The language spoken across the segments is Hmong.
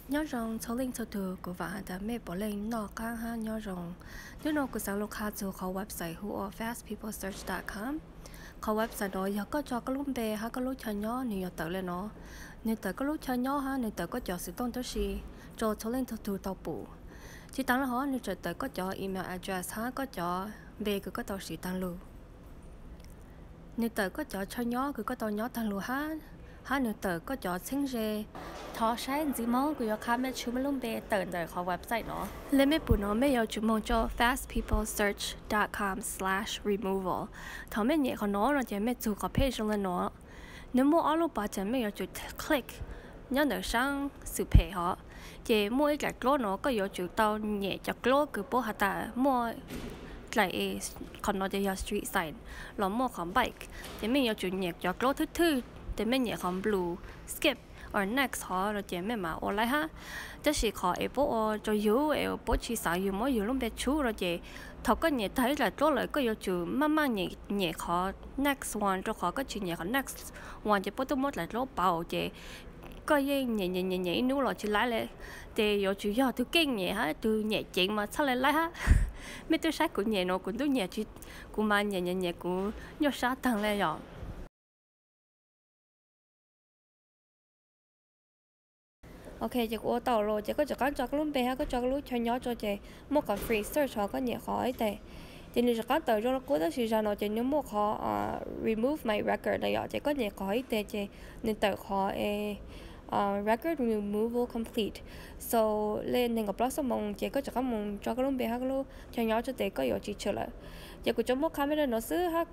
Nyob zoo txhua leej txhua tug, kuv vam has tas mej puav leej noj qaab hab nyob zoo. Nub nua kuv xaav lug qha txug qhov website hu ua fast people search dot com. Qhov website nuav yog koj tso koj lub npe hab koj lub chaw nyob nwg yuav tawm le nuav. Nwg tawm koj lub chaw nyob hab nwg tawm koj cov xwm tooj tuab si rua txhua leej txhua tug tau pum. Tsi taag le hov nwg tseem tawm koj cov email address hab koj cov npe kws koj tau siv taag lug. Nwg tawm koj cov chaw nyob kws koj tau nyob taag lug hab, hab nwg tawm koj cov txheeb ze. Thov saib ntxiv moog, kuv yuav qha mej txhua mej lub npe tawm ntawm qhov website nuav. Le mej pum nuav mej yuav tsum moog rua fast people search dot com slash removal. Thaum mej nyem qhov nuav no ces mej txug qhov page zoo le nuav. Nwg muaj ob lub button mej yuav tsum click nyob ntawm saab xwm phem hov. Ces muaj ib dlaim dluab nuav koj yuav tsum tau nyem cov dluab kws puab has tas muaj dlaim, qhov nuav ces yog street sign los muaj qhov bike. Ces mej yuav tsum nyem cov dluab thwj thwj, ces mej nyem qhov blue skip or next hov no ces mej mam ua laib hab. Tab sis qhov es puab ua rua yug es puab tsi xaav yug muab yug lub npe tshub no ces thaum koj nyem taag ib dlaim dluab lawm koj yuav tsum maj maj nyem, nyem qhov next one, rua qhov koj tsi nyem qhov next one ces puab tuaj muab dlaim dluab pauv ces koj yeej nyem nyem nyem nyem ib nub los tsi laib le. Ces yuav tsum yog tug keej nyem hab tug nyem ceev mas txhaj le laib hab. Mej tub saib kuv nyem nuav, kuv tub nyem, kuv mas nyem nyem nyem kuv nyuaj sab taag le yom. Ok, ces kuv ua tau lawm ces koj rov qaab tso koj lub npe hab koj tso koj lub chaw nyob rua ces muaj qhov free search hov koj nyem qhov ib teg. Ces nwg rov qaab tawm zoo le qub tab sis zag nuav ces nwg muaj qhov remove my record na yom, ces koj nyem qhov ib teg ces nwg tawm qhov record removal complete. So le neeg nkaum plaub xuab moos ces koj rov qaab moog tso koj lub npe hab koj lub chaw nyob rua tes koj yuav tsi tshwm lawm. Ces kuv tsuas muab qha mej le nuav xwb hab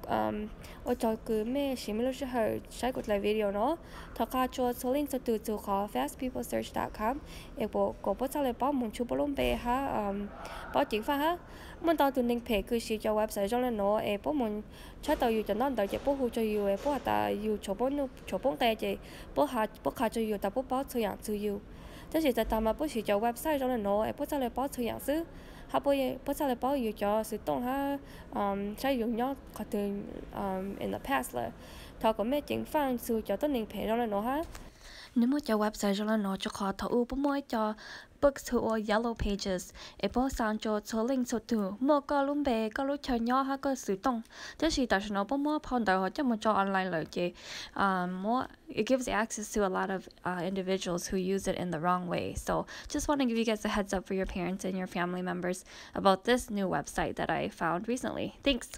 ua tsaug kws mej siv mej lub sij hawm saib kuv dlaim video nuav. Thov qha rua txhua leej txhua tug txug qhov fast people search dot com es kom puab txhaj le paub moog tshub puab lub npe hab paub ceev faj hab. Muaj ntau tug neeg phem kws siv cov website zoo le nuav es puab moog tshawb tau yug cov ntaub ntawv ces puab hu rua yug es puab has tas yug tshuav poob nqe ces puab qha rua yug tas puab paub txhua yaam txug yug. Tab sis txhais taag mas puab siv cov website zoo le nuav es puab txhaj le paub txhua yaam xwb, hab puab txhaj le paub yug cov xwm tooj hab saib yug nyob qhov twg in the past lawm. Thov kom mej ceev faj txug cov tuab neeg phem zoo le nuav hab. Nwg muaj cov website zoo le nuav rua qhov thaum u puab muaj ib co books hu ua Yellow Pages es puab xaa rua txhua leej txhua tug muaj koj lub npe, koj lub chaw nyob hab koj xwm tooj. Tab sis tam sim nuav puab muab phau ntawv hov coj moog tso online lawm ces muab, it gives access to a lot of individuals who use it in the wrong way. So just want to give you guys a heads up for your parents and your family members about this new website that I found recently. Thanks.